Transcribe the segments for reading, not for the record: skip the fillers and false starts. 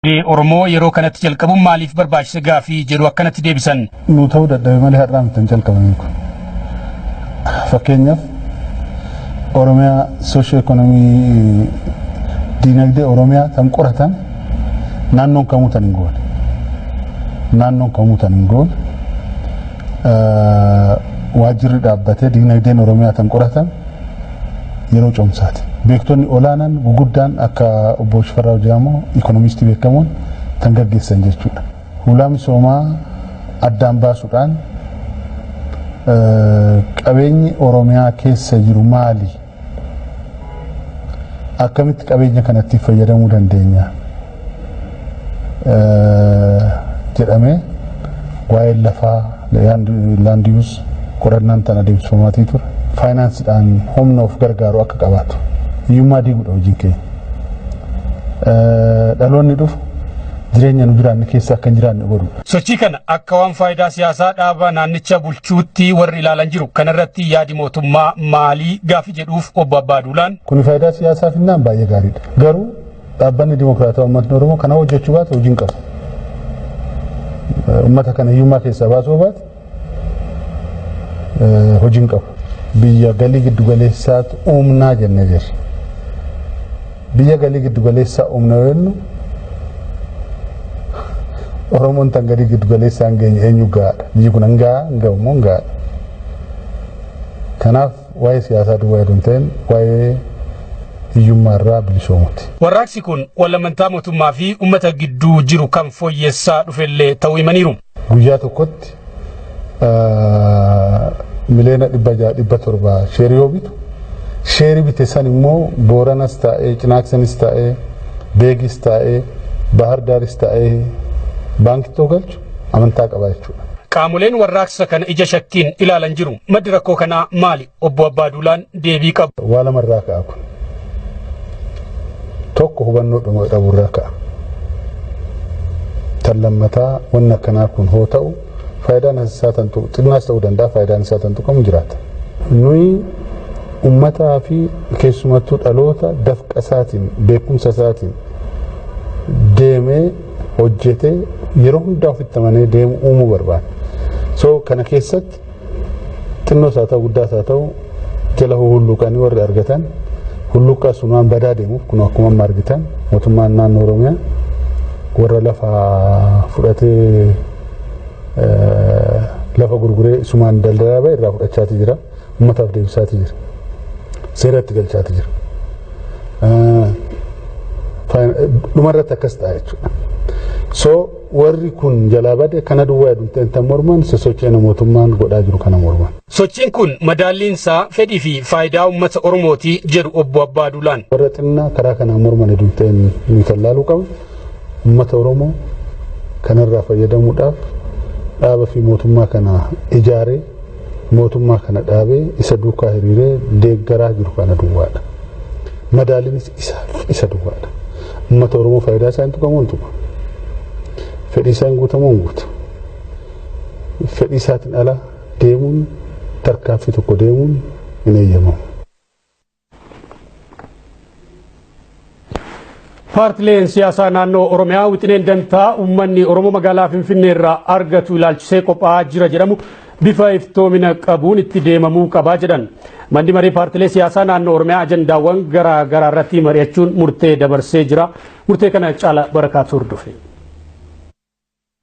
Oromoo yeroo kanatti jalqabuun maaliif barbaachise gaafii jedhu akkanatti deebisan. Nu ta'uu dadhabe malee har'aa miti hin jalqabame kun. Fakkeenyaaf, Oromiyaa socio economy, diinagdee Oromiyaa tan qoratan naannoon kamuu tan hin goone. Naannoon kamuu tan hin goone. Waajjirri dhaabbatee diinagdeen Oromiyaa tan qoratan yeroo ce'umsaati. Beektonni olaanaan guguddaan akka obbo Shifarraa Jaamoo, ikonomistii beekamoon, tan gaggeessan jechuudha. Hulaa misoomaa addaan baasuudhaan qabeenyi Oromiyaa keessa jiru maali? Akkamitti qabeenya kanatti fayyadamuu dandeenya? Jedhamee waa'ee lafaa, land use, qorannaan tan adeemsifamaatii ture. Faayinaansiidhaan humna of gargaaru akka qabaatu. Hiyyummaa diiguudha hojiin keenya. Dhaloonni dhufu jireenya nu jiraanne keessa akka hin jiraanne godhudha. Sochii kana akka waan faayidaa siyaasaa dhaaba naannicha bulchuutti warri ilaalan jiru. Kanarratti yaadi mootummaa maalii gaafi jedhuuf obbo Abbaaduulaan. Kuni faayidaa siyaasaa finnaan baay'ee gaariidha. Garuu Dhaabbanni Dimokiraatawaa Uummatni Oromoo kana hojjechuu baate hojii hin qabu. Uummata kana hiyyummaa keessaa baasuu baate hojii hin qabu. Biyya galii giddu galeessaatu uumnaa jennee jirra. Biyya galii giddu galeessaa uumna yoo jennu, Oromoon tan galii giddu galeessaa hin geenye eenyu gahaadha? Biyyi kun hin gahaa, hin gahu moo hin gahaadha? Kanaaf waa'ee siyaasaa duwwaa jedhu hin ta'in, waa'ee hiyyummaa irraa bilisoomuti. Warraaqsi kun walamantaa mootummaa fi uummata gidduu jiru kan fooyyessaa dhufellee ta'uu himaniiru. Guyyaa tokkotti 600,000,000 700 sheerii yoo bitu, sheerii bite san immoo Booranas taa'ee, Cinaaksanis taa'ee, Beegis taa'ee, Bahar Daaris taa'ee baankitti yoo galchu amantaa qaba jechuudha. Qaamoleen warraaqsa kana ija shakkiin ilaalan jiru. Maddi rakkoo kanaa maali? Obbo Abbaaduulaan deebii qabu. Waa lamarraa ka'a kun. Tokko hubannoo dhabuurraa ka'a. Tan lammataa, wanni akkanaa kun hoo ta'u faayidaan isaa tan xinnaas ta'uu danda'a, faayidaan isaa tan tuqamu jiraata. Nuyi uummataa fi keessumattuu dhaloota dafqa isaatiin, beekumsa isaatiin deemee hojjetee yeroo hundaa ofitti amanee deemu uumuu barbaada. So kana keessatti xinnoos haa ta'u, guddaas haa ta'u, jala hulluuqanii warri argatan hulluuqqaa sumaan badaa deemuuf, kun akkuma amma argitan mootummaan naannoo Oromiyaa warra lafa fudhatee lafa gurguree sumaan daldalaa bahe irraa fudhachaati jira. Uummataaf deebisaati jira. Seeratti galchaati jira. Dhumarratti akkas ta'a jechuudha. So warri kun jalaa bade kana duwwaa jedhu tan morman sosochii mootummaan godhaa jiru kana morman. Sochiin kun madaalliin isaa fedhii fi faayidaa uummata Oromooti jedhu obbo Abbaaduulaan. Warra xinnaa karaa kanaan morman hedduu ta'een nuyi tallaaluu qabna. Uummata Oromoo kanarraa fayyadamuudhaaf dhaaba fi mootummaa kana ijaaree, mootummaa kana dhaabee, isa duukaa hiriiree deeggaraa jiru kana duwwaadha. Madaaliinis isa duwwaadha. Uummata Oromoo faayidaa isaa hin tuqamu, hin tuqu. Fedhii isaa hin guutamu, hin guutu. Fedhii isaatiin ala deemuun, tarkaanfii tokko deemuun hin eeyyamamu. Paartileen siyaasaa naannoo Oromiyaa wixineen dantaa uummanni Oromoo magaalaa Finfinnee irraa argatu ilaalchisee qophaa'aa jira jedhamu bifa iftoomina qabuun itti deemamuu qabaa jedhan. Manni maree paartilee siyaasaa naannoo Oromiyaa ajandaawwan garaa garaa irratti mari'achuun murtee dabarsee jira. Murtee kana Caala Barakaatu hordofe.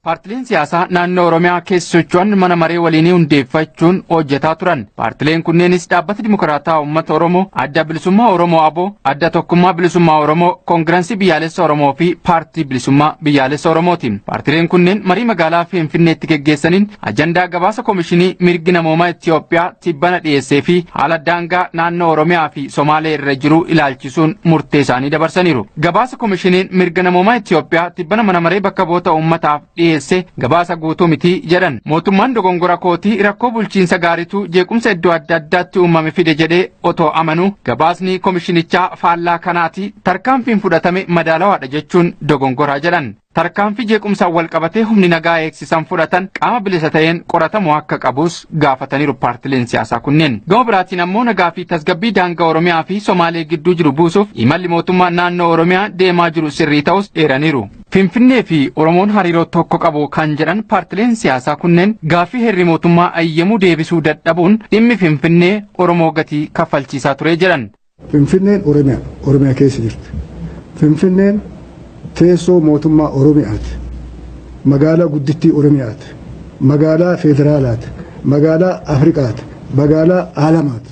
Paartileen siyaasaa naannoo Oromiyaa keessa socho'an mana maree waliinii hundeeffachuun hojjetaa turan. Paartileen kunneenis Dhaabbata Dimokiraataa Uummata Oromoo, Adda Bilisummaa Oromoo ABO, Adda Tokkummaa Bilisummaa Oromoo, Koongirensii Biyyaalessa Oromoo fi Paartii Bilisummaa Biyyaalessa Oromooti. Paartileen kunneen marii magaalaa Finfinneetti geggeessaniin ajandaa gabaasa Komishinii Mirgi Namoomaa Itoophiyaa tibbana dhiyeessee fi haala daangaa naannoo Oromiyaa fi Somaalee irra jiru ilaalchisuun murtee isaanii dabarsaniiru. Gabaasa Komishiniin Mirga Namoomaa Itoophiyaa tibbana mana maree bakka bu'oota uummataaf dhiyeesse gabaasa guutuu miti jedhan. Mootummaan dogongora kootii, rakkoo bulchiinsa gaariitu jeequmsa iddoo adda addaatti uumame fide jedhee otoo amanuu, gabaasni komishinichaa faallaa kanaati, tarkaanfiin fudhatame madaalawaadha jechuun dogongoraa jedhan. Tarkaanfii jeequmsaan wal qabatee humni nagaa eegsisan fudhatan qaama bilisa ta'een qoratamuu akka qabus gaafataniiru paartileen siyaasaa kunneen. Gama biraatiin ammoo nagaa fi tasgabbii daangaa Oromiyaa fi Somaalee gidduu jiru buusuuf imalli mootummaa naannoo Oromiyaa deemaa jiru sirrii ta'us eeraniiru. Finfinnee fi Oromoon hariiroo tokko qabu kan jedhan paartileen siyaasaa kunneen gaaffii heerri mootummaa ayyamuu deebisuu dadhabuun dhimmi Finfinnee Oromoo gatii kaffalchiisaa ture jedhan. Finfinneen Oromiyaa, Oromiyaa keessa jirti. Finfinneen teessoo mootummaa Oromiyaati. Magaalaa guddittii Oromiyaati. Magaalaa federaalaati. Magaalaa Afrikaati. Magaalaa Alamaati.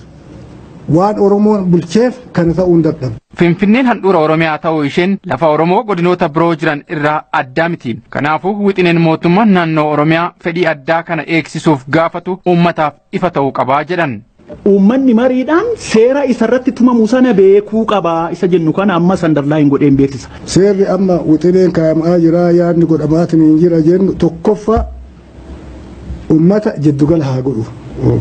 Waan Oromoon bulcheef kana ta'uun dadhabe. Finfinneen handhuura Oromiyaa ta'uu isheen lafa Oromoo godinoota biroo jiran irraa addaa miti. Kanaafuu wixineen mootummaan naannoo Oromiyaa fedhii addaa kana eegsisuuf gaafatu uummataaf ifa ta'uu qabaa jedhan. Uummanni mariidhaan seera isarratti tumamu sana beekuu qabaa isa jennu kana amma sandarlaayin godheen beeksisa. Seerri amma wixineen kaa'amaa jira, yaadni godhamaatiin hin jira jennu, tokkoffaa uummata jiddugala haa godhu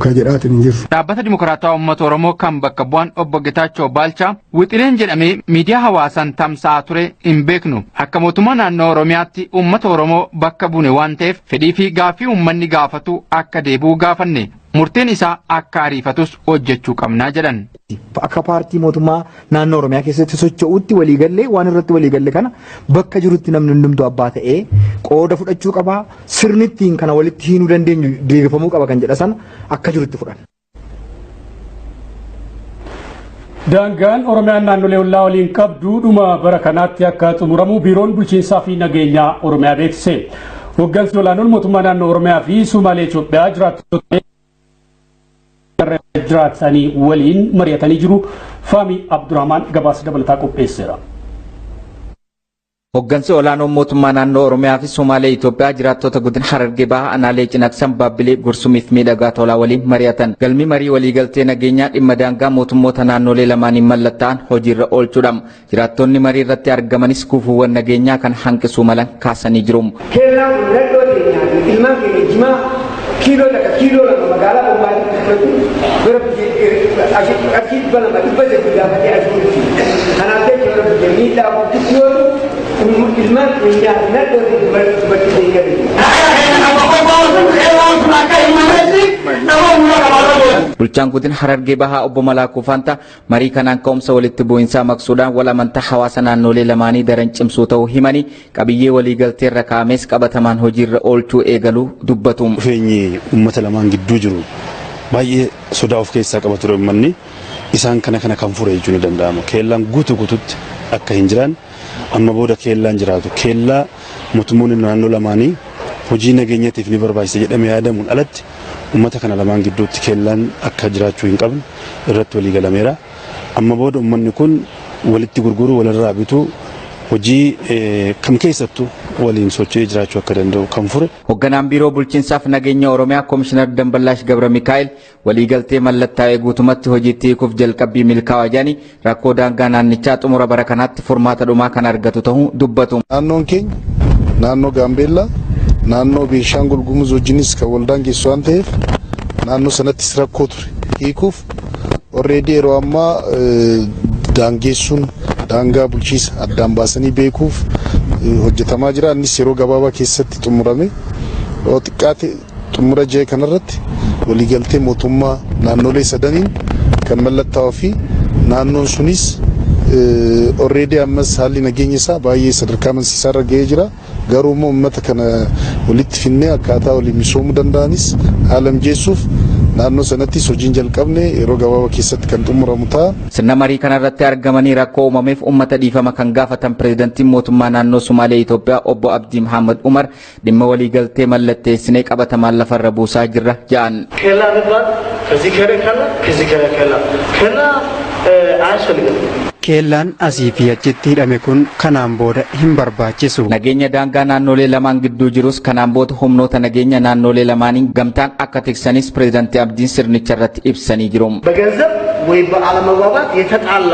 ka jedhaatiin hin jiru. Dhaabbata Dimokiraataa Uummata Oromoo kan bakka bu'an obbo Getaachoo Baalchaa wixineen jedhamee miidiyaa hawaasaan tamsa'aa ture hin beeknu. Akka mootummaa naannoo Oromiyaatti uummata Oromoo bakka buune waan ta'eef fedhii fi gaaffii uummanni gaafatu akka deebi'u gaafanne. Murteen isaa akka ariifatus hojjechuu qabnaa jedhan. Akka paartii mootummaa naannoo Oromiyaa keessatti socho'uutti waliigallee waan irratti waliigalle kana bakka jirutti namni hundumtuu abbaa ta'ee qooda fudhachuu qaba. Sirni ittiin kana walitti hiinuu dandeenyu diriirfamuu qaba kan jedha sana akka jirutti fudhan. Daangaan Oromiyaan naannolee ollaa waliin qabdu dhuma bara kanaatti akka xumuramu biiroon bulchiinsaa fi nageenyaa Oromiyaa beeksise. Hoggansi olaanoon mootummaa naannoo Oromiyaa fi Sumaalee Itoophiyaa jiraattota jiraatanii waliin mari'atanii jiru. Faami Abdurrahmaan gabaasa dabalataa qopheesseera. Hoggansi olaanoon mootummaa naannoo Oromiyaa fi Somaalee Itoophiyaa jiraattota godina Harargee Bahaa aanaalee Cinaaqsan, Baabbilee, Gursumii fi Miidhagaa Tolaa waliin mari'atan. Galmi marii waliigaltee nageenyaa dhimma daangaa mootummoota naannolee lamaaniin mallattaa'an hojiirra oolchuudha. Jiraattonni marii irratti argamanis gufuuwwan nageenyaa kan hanqisuu malan kaasanii jiru. Keellaan kun naannoo keenyaa ilmaan keenya jimaa kiiloo 1 kiiloo 2 magaalaa Bombaatii fudhatu bara qarshii 200 300 gaafatee ashuutti. Kanaaf jecha bara biyya miidhaa guddisuu ilmaan keenyaa naannoo dubartii keenya. Bulchaan godina Harargee Bahaa obbo Malaakuu Faantaa marii kanaan ka'umsa walitti bu'iinsaa maqsuudhaan wal amantaa hawaasa naannolee lamaanii daran cimsuu ta'uu himanii qabiyyee waliigaltee irra kaa'ames qabatamaan hojiirra oolchuu eegaluu dubbatu. Dhufeenyi uummata lamaan gidduu jiru baay'ee sodaa of keessaa qaba ture, uummanni isaan kana kana kan fure jechuun ni danda'ama. Keellaan guutuu guututti akka hin jiraan amma booda keellaan jiraatu keellaa mootummoonni naannoo lamaanii hojii nageenyaatiif ni barbaachisa jedhamee yaadamuun alatti uummata kana lamaan gidduutti keellaan akka jiraachuu hin qabne irratti walii galameera. Amma booda uummanni kun walitti gurguruu, walirraa bituu, hojii kam keessattuu waliin socho'ee jiraachuu akka danda'u kan fure. Hoogganaan biiroo bulchiinsaaf nageenya Oromiyaa Komishinar Damballaash Gabra Mikaa'el waliigaltee mallattaa'ee guutumatti hojiitti hiikuuf jalqabbii milkaa'aa jedhanii rakkoo daangaa naannichaa xumura bara kanaatti furmaata dhumaa kan argatu ta'uu dubbatu. Naannoon keenya naannoo Gaambeellaa, naannoo Beenshaangul Gumuz wajjinis kan waldaan geessu waan ta'eef naannoo sanattis rakkoo ture hiikuuf already yeroo ammaa daangeessuun daangaa bulchiisa addaan baasanii beekuuf hojjetamaa jira. Innis yeroo gabaabaa keessatti xumurame yoo xiqqaate xumura ji'a kanarratti waliigaltee mootummaa naannolee sadaniin kan mallattaa'uu fi naannoon sunis already ammas haalli nageenya isaa baay'ee sadarkaa amansiisaa irra ga'ee jira. Garuu immoo uummata kana walitti finnee akkaataa waliin misoomuu danda'anis haala mijeessuuf naannoo sanattis hojiin jalqabne yeroo gabaabaa keessatti kan xumuramu ta'a. Sirna marii kanarratti argamanii rakkoo uumameef uummata dhiifama kan gaafatan pireezidantiin mootummaa naannoo Sumaalee Itoophiyaa obbo Abdii Muhammad Umar dhimma waliigaltee mallatteessinee qabatamaan lafarra buusaa jirra jedhan. ኬላ የሚባል ከዚህ ከለከለ ከዚህ ከለከለ ከላ አያስፈልግም። Keellaan asii fi achitti hidhame kun kanaan booda hin barbaachisu. Nageenya daangaa naannolee lamaan gidduu jirus kanaan booda humnoota nageenya naannolee lamaaniin gamtaan akka tiksanis pireezidantii Abdiin sirnicha irratti ibsanii jiru. በገንዘብ ወይ በአለመግባባት የተጣላ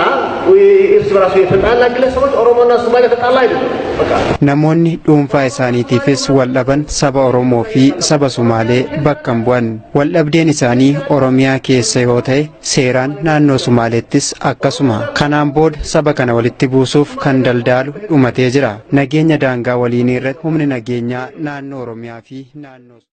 ወይ እርስ በራሱ የተጣላ ግለሰቦች ኦሮሞና ሶማሌ ተጣላ አይደለም። በቃ Namoonni dhuunfaa isaaniitiifis waldhaban saba Oromoo fi saba Sumaalee bakka hin bu'an. Waldhabdeen isaanii Oromiyaa keessa yoo ta'e, seeraan naannoo Sumaaleettis akkasuma. Kanaan booda saba kana walitti buusuuf kan daldaalu dhumatee jira. Nageenya daangaa waliinii irratti humni nageenyaa naannoo Oromiyaa fi naannoo